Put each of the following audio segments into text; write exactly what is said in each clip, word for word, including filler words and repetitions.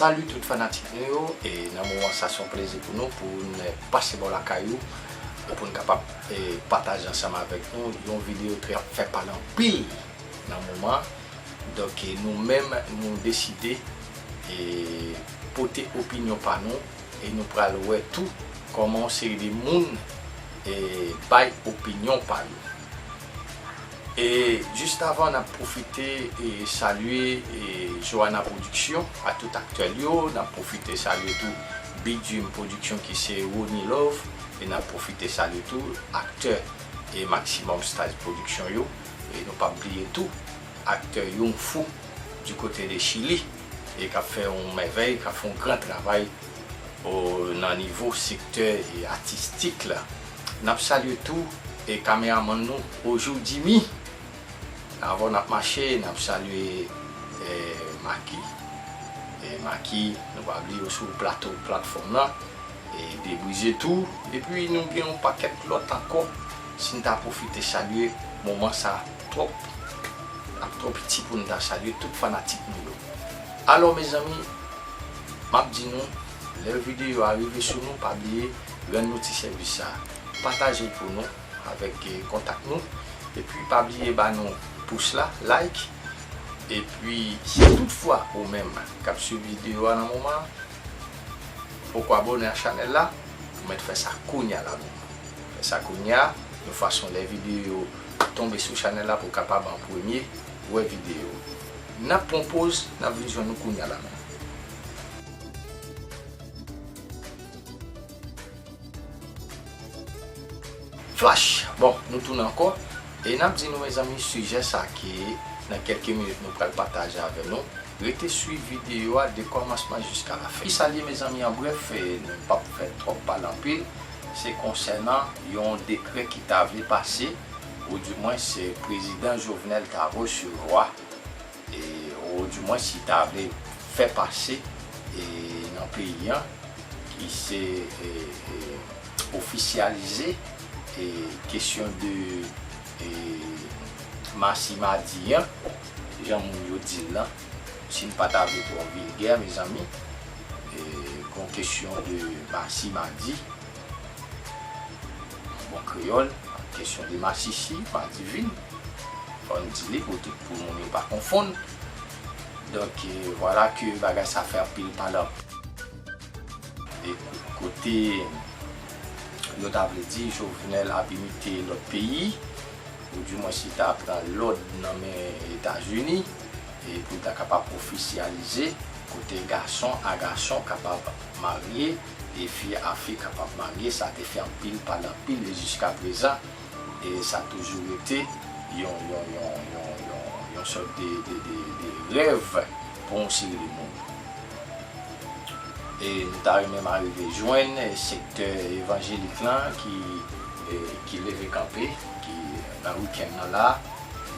Salut tout fanatik nou yo, e nan moman sa se yon plezi pou nou pou n pase bò lakay ou, e pou n kapab, e, pataje ansanm avèk nou yon videyo ki ap fè pale anpil nan moman. Donk, e, nou menm, nou deside, e, pote opinyon pa nou, e nou pral wè tou kòman yon seri de moun, e, bay opinyon pa yo. E jis avan, n ap pwofite, e, salye, e, Joana Production, a tout aktè l yo, n ap pwofite salye tou Big Dream Production ki se Ronnie Love, e n ap pwofite salye tou aktè e Maximum Stars Production yo, e nou p ap bliye tou aktè Young Fu du côté de Chili, e k ap fè yon mèvèy, k ap fè yon gran travay o, nan nivo sektè, e, atistik la. N ap salye tou, e, kameramann nou, Ojo Jimmy. Avan n ap mache, n ap salye, e, Maki. E, Maki, nou pa bliye w sou plato, platfòm lan. E, Debrize tou. Epi nou gen yon pakèt lòt ankò. Si n ta pwofite salye moman sa twòp, ap twò piti pou n ta salye tout fanatik nou yo. Alò, mezanmi, m ap di nou, lè videyo a rive sou nou, pa bliye rann nou ti sèvis sa a. Pataje l pou nou avèk, e, kontak nou. Epi pa bliye ba nou pous la, like. Epi si toutfwa ou menm k ap swiv videyo a nan moman an, poko abòne a chanèl la, ou mèt fè sa kounye a la menm. Fè sa kounye a, yon fason lè videyo tonbe sou chanèl la pou w kapab an premye wè videyo. N ap pran poz, n ap vin jwenn nou kounye a la menm. Flash! Bon, nou tounen ankò. E n ap di nou, mezanmi, sijè sa ke nan kèlke minit nou pral pataje avè nou. Rete swiv videyo a de kòmansman jiska lafen. Kisa l ye, mezanmi, an brèf, e nou p ap fè twòp pale anpil. Se konsènan yon dekrè ki ta vle pase, oudimwens se prezidan Jovenel ta resevwa, e, oudimwens li ta vle fè pase, e, nan peyi an, ki se, e, e, ofisyalize, e, kesyon de, e, Masi Madi an, jan moun yo di l lan, si n pa ta vle twò vilgè, mezanmi, e, gon kesyon de Masi Madi, bon kreyòl, kesyon de masisi, madivin, fò n di li pou tout, pou moun yo pa konfonn. Donk, e, vwala ke bagay sa fè anpil pale. E kote yo ta vle di Jovenel ap imite lòt peyi, oudimwens li ta pran lòd nan men Etazini, e pou l ta kapab ofisyalize, kote gason a gason kapab marye, e fi a fi kapab marye, sa te fè anpil pale anpil, e jiska prezan, e sa toujou rete yon, yon, yon, yon, yon, yon sòt de, de, de, de rèv pou yon seri de moun. E nou ta renmen m arive jwenn, e, sektè evanjelik lan ki, e, ki leve kanpe, ki nan wikenn nan la,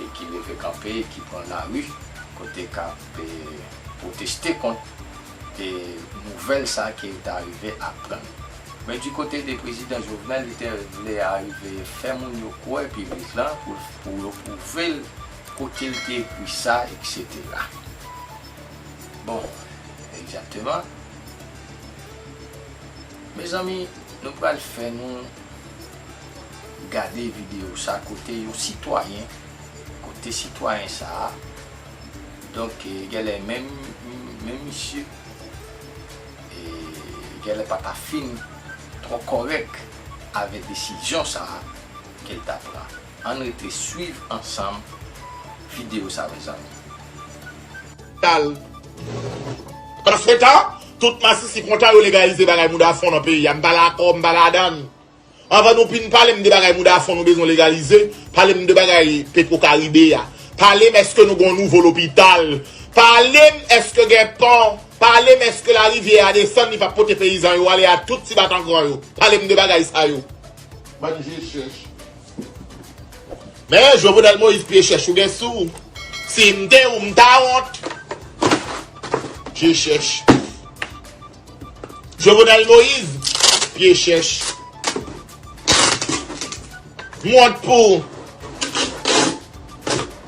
e ki leve kanpe, ki pran lari, kote k ap, e, pwoteste kont, e, nouvèl sa ke yo ta rive aprann. Men di kote de prezidan Jovenel, li te vle arive fè moun yo kwè piblik lan pou, pou yo pwouve l kote l te ekri sa, etsetera. Bon, egzakteman. Mezanmi, nou pral fè nou gade videyo sa kote yon sitwayen, kote sitwayen sa a, donk, e, genlè menm, menm misye, e, genlè pa ta fin twò kòrèk avèk desizyon sa a ke l ta pran. Ann rete swiv ansanm videyo sa, mezanmi. Tal. Pandan se tan, tout masisi kontan yo legalize bagay mouda fon nan peyi a. M pa dakò, m pa ladan. Anvan nou fin pale m de bagay mouda fon nou bezwen legalize, pale m de bagay Petro Caribe a. Pale m èske nou gon nouvo lopital. Pale m èske gen pon. Pale m èske larivyè a desann, li p ap pote peyizan yo ale a tout ti batangran yo. Pale m de bagay sa yo. Bann je chèch. Men Jovenel Moïse, pye chèch ou gen sou ou. Si m te ou, m ta wont. Je chèch. Jovenel Moïse, pye chèch. M wont pou ou.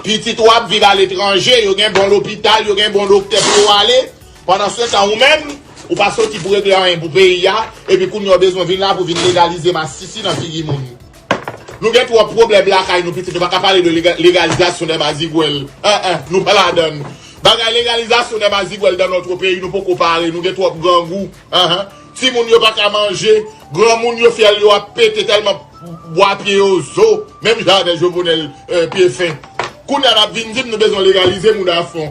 Pitit ou ap viv aletranje, yo gen bon lopital, yo gen bon doktè pou yo ale. Pandansetan, ou menm, ou pa soti pou regle anyen pou peyi a, epi kounye a w bezwen vin la pou vin legalize masisi nan figi moun. Nou gen twòp pwoblèm lakay nou, pitit, nou pa ka pale de lega-, legalizasyon dè mazigwèl. An, an, nou pa ladann. Bagay legalizasyon dè mazigwèl dan nòt peyi, nou poko pare, nou gen twòp grangou. An, an. Timoun yo pa ka manje, granmoun yo fyèl yo ap pete tèlman bwa pye yo zo, menm jan avè Jovenel, eh, pye fen. Kounye a n ap vin di m nou bezwen legalize mouda fon.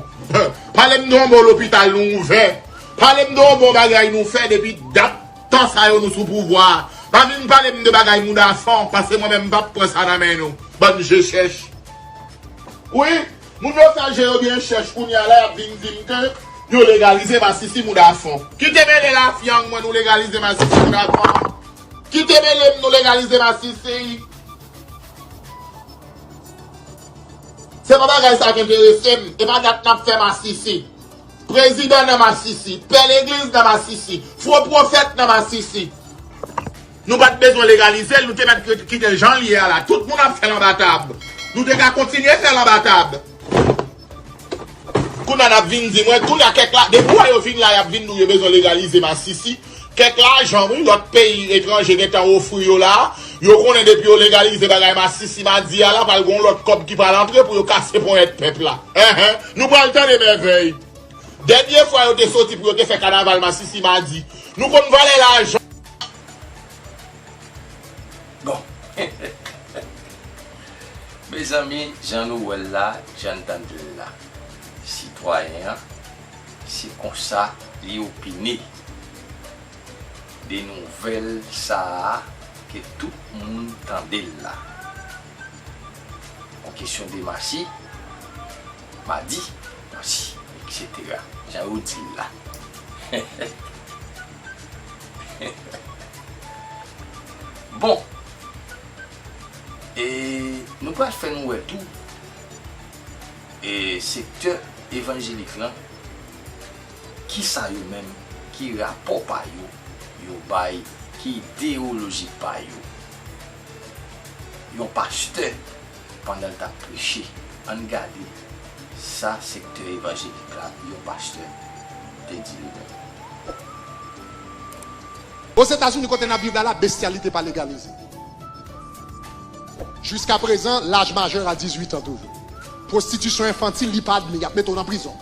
Pale m de yon bon lopital nou ouvè. Pale m de yon bon bagay nou fè depi dat tan sa yo nou sou pouvwa a. Pa vin pale m de bagay mouda fon, paske mwen menm m p ap pran sa nan men nou. Bann je chèch. Wi, moun yo fè je yo byen chèch kounye a la, y ap vin di m ke yo legalize masisi mouda fon. Kite mele lafyang mwen, nou legalize masisi mouda fon. Kite mele m, nou legalize masisi. Se pa bagay sa k enterese m. E pa dat n ap fè masisi. Prezidan nan masisi. Pè legliz nan masisi. Fo pwofèt nan masisi. Nou pa t bezwen legalize l, nou te mèt kite l jan l ye a la. Tout moun ap fè l anba tab. Nou te ka kontinye fè l anba tab. Kounye a n ap vin di mwen, kounye a kèk la, depi w wè yo vin la, y ap vin di w yo bezwen legalize masisi. Kèk lajan, wi, lòt peyi etranje gentan ofri yo la. Yo konnen depi yo legalize bagay masisi madi a la, pral gen yon lòt kòb ki pral antre pou yo kase ponyèt pèp la. Enhen, nou pral tande mèvèy. Dènye fwa yo te soti pou yo te fè kanaval masisi madi. Nou konn valè lajan. Bon. Mezanmi, jan nou wè l la, jan n tande l la, sitwayen an, se konsa li opine de nouvèl sa a ke tout moun tande l la. An kesyon de masi, madi, masi, etsetera. Jan yo di l la. Bon, e nou pral fè nou wè tou, e sektè evanjelik lan, kisa yo menm, ki rapò pa yo, yo bay, ki ideyoloji pa yo. Yon pastè, pandan l t ap preche, ann gade sa sektè evanjelik la, yon pastè, te di li menm. Ozetazini, kote n ap viv la, la, bestyalite pa legalize. Jiskaprezan, laj majè a dizuit an toujou. Pwostitisyon enfantil, li pa admi, y ap mete w nan prizon.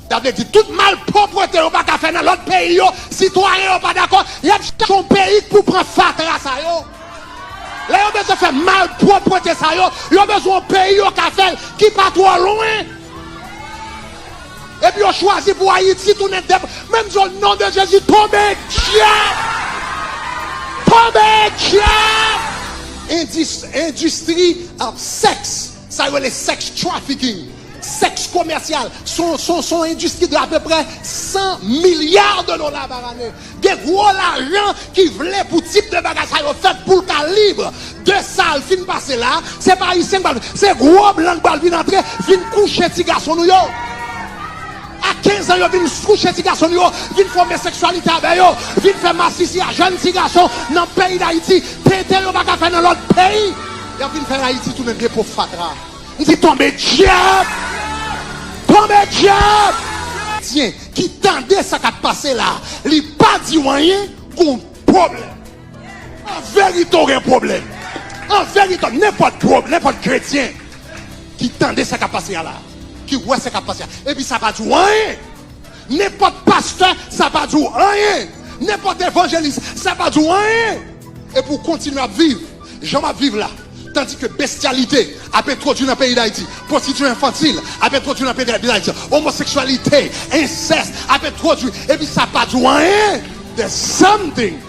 Sa vle di, tout malpwòpte yo pa ka fè nan lòt peyi yo, sitwayen yo pa dakò, y ap chache yon peyi k pou pran fatra sa yo. Lè yo bezwen fè malpwòpte sa yo, yo bezwen yon peyi yo ka fè l ki pa twò lwen. Epi yo chwazi pou Ayiti tounen dep. Men m di w, non de Jezi, tonbe dyab! Tonbe dyab! Endis-, endistri, ah, sèks, sa yo rele sex trafficking, sèks komèsyal, se yon, se yon, se yon endistri de apeprè san milya de dola pa ane. Gen gwo lajan ki vle pou tip de bagay sa yo fèt pou l ka lib. De sa l fin pase la, se pa Ayisyen k pral, se gwo blan k pral vin antre, vin kouche ti gason nou yo. A kenz an, yo vin kouche ti gason nou yo, vin fè omoseksyalite avè yo, vin fè masisi a jèn ti gason nan peyi Dayiti. Tenten yo pa ka fè nan lòt peyi. Y ap vin fè Ayiti tounen depo fatra. M di, tonbe dyab! Tonbe dyab! Kretyen ki tande sa k ap pase la, li pa di w anyen, gon pwoblèm. An verite, w gen pwoblèm. An verite, nenpòt pwob-, nenpòt kretyen ki tande sa k ap pase a la, ki wè sa k ap pase a, epi sa pa di w anyen. Nenpòt pastè, sa pa di w anyen. Nenpòt evanjelis, sa pa di w anyen. Epi w kontinye ap viv jan m ap viv la. Tandike bestyalite ap entwodui nan peyi Dayiti, pwostitisyon enfantil ap entwodui nan peyi Dayiti, omoseksyalite, ensès ap entwodui, epi sa pa di w anyen. There's something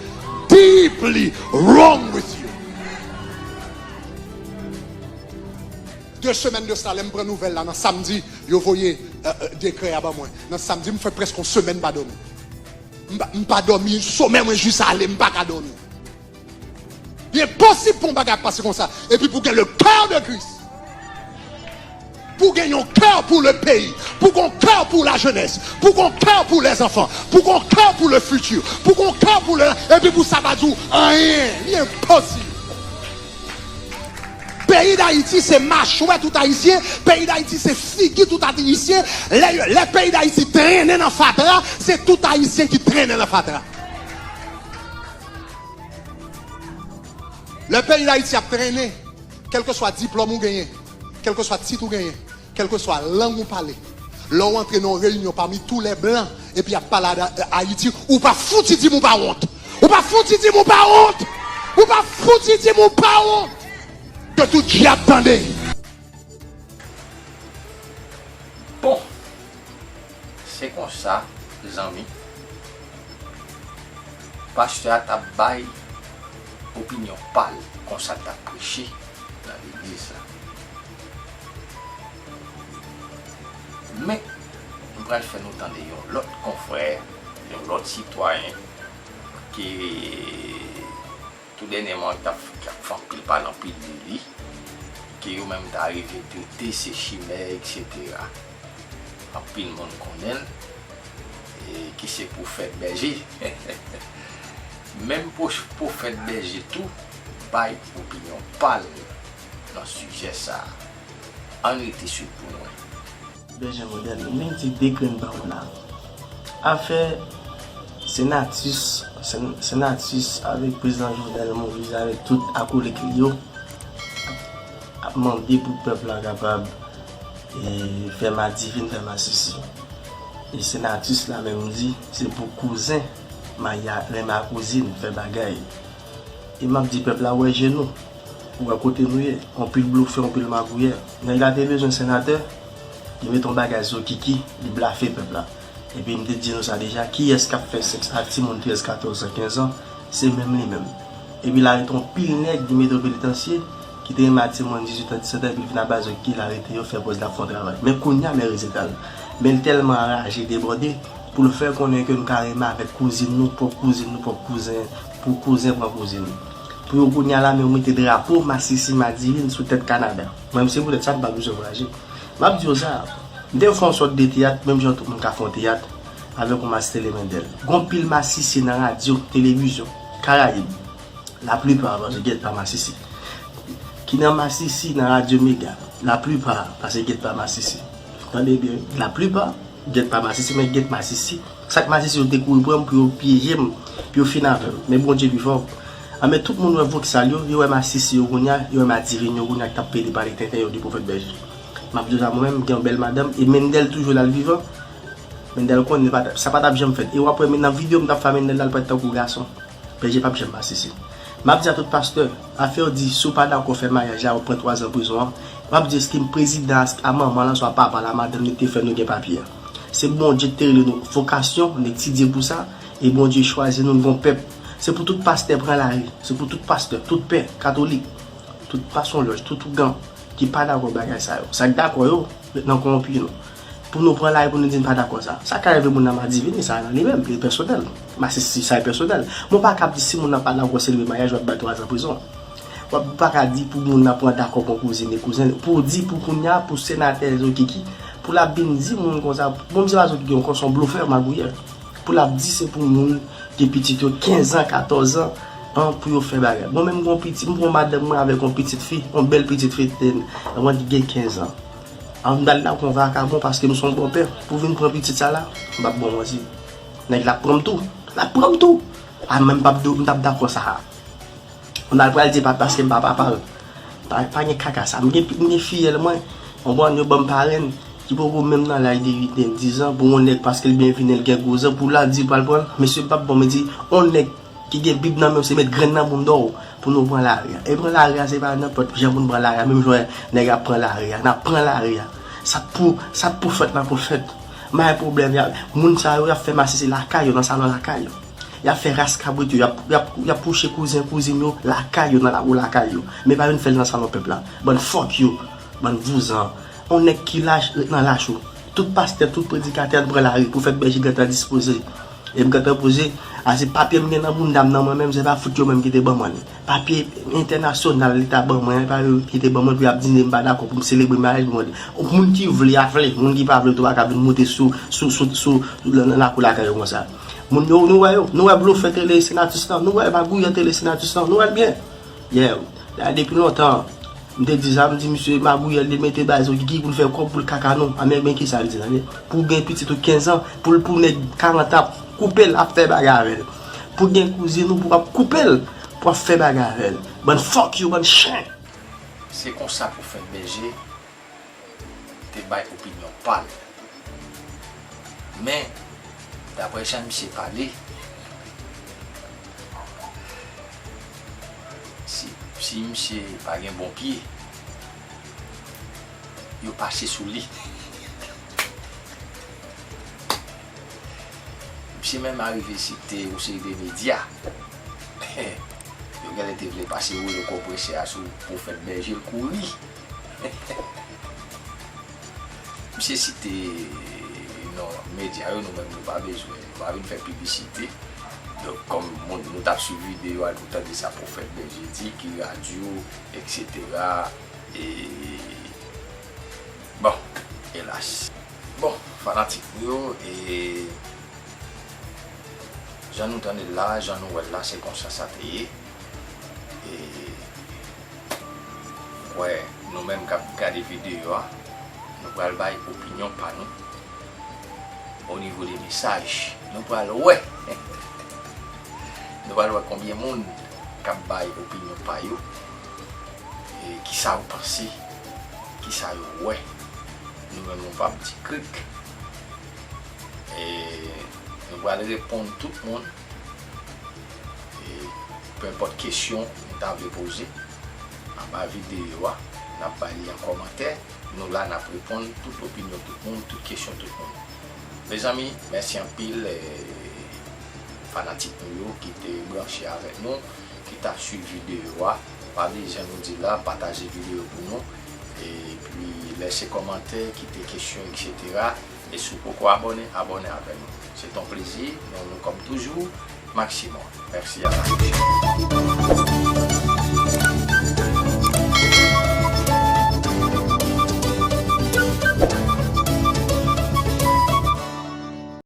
deeply wrong with you. De semèn de sa, lè m pran nouvèl la nan samdi, yo voye, euh, euh, dekrè a ban mwen. Nan samdi, m fè prèske yon semèn m pa dòmi. M pa, m pa dòmi, somèy mwen jis ale, m pa ka dòmi. Li enposib pou yon bagay ap pase konsa. Epi pou gen le cœur de Christ. Pou gen yon kè pou le peyi. Pou gen yon kè pou la jeunesse. Pou gen yon kè pou les enfants. Pou gen yon kè pou le futur. Pou gen yon kè pou le, epi pou sa pa di w anyen. Li enposib. Peyi Dayiti se machwè tout Ayisyen, peyi Dayiti se figi tout Ayisyen. Lè, lè peyi Dayiti trennen nan fatra, se tout Ayisyen ki trennen nan fatra. Lè peyi Dayiti ap trennen, kèlkeswa diplòm ou genyen, kèlkeswa tit ou genyen, kèlkeswa lang ou pale, lè w antre nan yon reyinyon pami tou lè blan, epi y ap pale a Ayiti, ou pa fouti di m ou pa wont. Ou pa fouti di m ou pa wont. Ou pa fouti di m ou pa wont. Ke tout dyab tande. Bon, se konsa, zanmi, pastè a t ap bay opinyon pa l konsa l t ap preche nan legliz la. Men, m pral fè nou tande yon lòt konfrè, yon lòt sitwayen ki tou dènyèman k ap fè anpil pale anpil de li, ke yo menm ta rive doute se chimè, etsetera. Anpil moun konnen l, e ki se pwofèt bèje. Menm pwofèt bèje tou bay opinyon pa l nan sijè sa a. Ann rete swiv pou nou wè. Bèje modèl, men di de grenn pawòl la. Afè Senatus, Senatus avèk prezidan Jovenel Moïse avèk tout akolik li yo ap mande pou pèp la kapab e, fè madivin, fè masisi. E Senatus la menm di se pou kouzen maya renmen a kouzin fè bagay. E m ap di pèp la wè je nou. Ou wè kote nou ye, anpil blofè, anpil magouyè. Nèg la te bezwen senatè, li mete yon bagay sou Kiki, li blafe pèp la. Epi m te di nou sa deja, kiyès k ap fè sèks ak timoun trèz, katòz an, kenz an, se menm li menm. Epi l arete yon pil nèg, li mete yo penitansye, ki te renmen ak timoun dizuit an, disèt an, epi l vin aba zòt ki l arete yo, fè pòz l ap fè yon travay. Men kounye a, men rezilta l. Men l tèlman anraje, debòde, pou l fè konnen ke nou ka renmen avèk kouzin nou, pwòp kouzin nou, pwòp kouzen, pou kouzen pran kouzin. Pou yo kounye a la menm mete drapo masisi madivin sou tèt Kanada. Mwen menm se poutèt sa m pa bezwen vwayaje. M ap di w sa, m te fè yon sòt de teyat, menm jan tout moun ka fè yon teyat, avèk yon masisi Tele Mendèl. Gon pil masisi nan radyo, televizyon, Karayib. Laplipa, paske gèt pa masisi. Ki nan masisi nan radyo Mega. Laplipa, paske gèt pa masisi. Tande byen, laplipa, gèt pa masisi, men gèt masisi. Sa k masisi yo te kouri pran m pou yo pyeje m, pou yo fin avè m. Men Bondye pi fò. Anben tout moun wè voksal yo, yo wè masisi yo kounye a, yo wè madivin yo kounye a k t ap pede pale tenten yo de pwofèt bèje. M ap di w sa mwen menm, m gen yon bèl madanm, e Mendèl toujou la l vivan. Mendèl konnen sa pa t ap janm fèt. E w ap wè nan videyo m t ap fè a Mendèl la, l parèt tankou gason. Bèje p ap janm masisi. M ap di a tout pastè, afè yo di si w pa dakò fè maryaj la, w ap pran twa zan prizon an, m ap di èske prezidan a manman l, swa papa l, a madanm li te fè nou gen papye a. Se Bondye ki te rele nou, vokasyon, nou etidye pou sa, e Bondye chwazi nou, nou gon pèp. Se pou tout pastè pran lari, se pou tout pastè, tout pè, katolik, tout masonlòj, tout ougan ki pa dakò bagay sa yo. Sa k dakò yo, ret nan kòwonpi nou. Pou nou pran lari pou nou di n pa dakò sa. Sa ka rive moun nan madivini, sa nan li menm, li pèsonèl. Masisi, sa e pèsonèl. Men w pa ka ap di si moun nan pa dakò selebre maryaj, w ap ba l twa zan prizon. W ap pa ka di pou moun nan pran dakò pran kouzin e kouzen. Pou w di pou kounye a, pou senatè Zokiki, pou l ap vin di moun konsa, bon, m se pa Zokiki, yon konsa yon blofè, magouyè. Pou l ap di se pou moun gen pitit yo kenz an, katòz an, an, pou yo fè bagay. Mwen menm, m gon pitit, m gon madanm mwen avèk yon pitit fi, yon bèl pitit fi, mwen ki gen kenz an. An, m dal la kon vakabon paske m se yon bòpè. Pou vin pran pitit sa la, m p ap ba w manti. Nèg la ap pran m tou. L ap pran m tou. A, mwen m p ap, m t ap dakò sa a. Mwen al pral di pa paske m pa papa l. Pa, pa gen kaka sa. M gen, m gen fiyèl mwen. Yon bòn yo ban m parenn ki poko menm nan laj de uit an, diz an, pou yon nèg paske l byen vini, l gen gwo zan, pou l al di l pral pran l. Mesye, m p ap ba w manti, yon nèg ki gen Bib nan men l, se met grenn nan bouda w pou nou pran lari a. E pran lari a, se pa nenpòt jan pou n pran lari a. Menm jan nèg ap pran lari a, n ap pran lari a. Sa k pou, sa k pou fèt, n ap fèt. M pa gen pwoblèm, y ap, moun sa yo, y ap fè masisi lakay yo, nan salon lakay yo. Y ap fè ras kabrit yo, y ap, y ap, y ap kouche kouzen, kouzin yo lakay yo, nan lakou lakay yo. Men pa vin fè l nan salon pèp la. Bann fòk yo, bann vouzan. On nèg ki lach, ret nan lach ou. Tout pastè, tout predikatè, ann pran lari, pwofèt bèje gentan dispoze. E m gentan poze, a se papye m gen nan bounda m nan mwen menm, se pa fout yo menm ki te ban mwen li. Papye entènasyonal li ta ban mwen, e pa yo ki te ban mwen pou y ap di m pa dakò pou m selebre maryaj pou mwen. Moun ki vle a vle, moun ki pa vle tou pa ka vin moute sou, sou, sou, sou, nan, nan lakou lakay yo konsa. Moun yo, nou wè yo, nou wè blofè tele Senatus lan, nou wè magouyè tele Senatus lan, nou wè l byen. Yeah, depi lontan, M te di sa, m di misye magouyè, li mete baz o kiki pou l fè kòb, pou l kaka non. Ameriken ki sa l di, tande. Pou gen pitit ou kenz an, pou l, pou nèg karant an ap koupe l, ap fè bagay avè l. Pou gen kouzin ou pou ap koupe l, pou ap fè bagay avè l. Bann fuck you, bann chen. Se konsa Pwofèt Bèje te bay opinyon pa l. Men, daprè jan misye pale, si, si misye pa gen bon pye, yo pase sou li. Misye menm arive site yon seri de medya. Yo genlè te vle pase woulo konpresè a sou Pwofèt Bèje, l kouri. Misye site non medya yo, nou menm nou pa bezwen, nou pa vin fè piblisite. Donk, kòm moun, nou t ap swiv videyo a, nou tande sa Pwofèt Bèje di, ki radyo, etsetera. E, bon, elas. Bon, fanatik nou yo, e, jan nou tande l la, jan nou wè l la, se konsa sa te ye. E, m kwè, nou menm k ap gade videyo a, nou pral bay opinyon pa nou o nivo de mesaj. Nou pral wè. Nou pral wè konbyen moun k ap bay opinyon pa yo. E kisa yo panse, kisa yo wè. Nou menm nou p ap di krik. E nou pral reponn tout moun. E penpòt kesyon nou ta vle poze anba videyo a, n ap bay li an kòmantè. Nou la, n ap reponn tout opinyon tout moun, tout kesyon tout moun. Mezanmi, mèsi anpil, eh, fanatik nou yo ki te branche avèk nou, ki t ap swiv videyo a. Pa bliye jan nou di la, pataje videyo pou nou. Epi lèse kòmantè, kite kesyon, etsetera. E si w poko abòne, abòne avè nou. Se t on plezi, nou, nou kòm toujou, Maximum. Mèsi, a la pwochèn.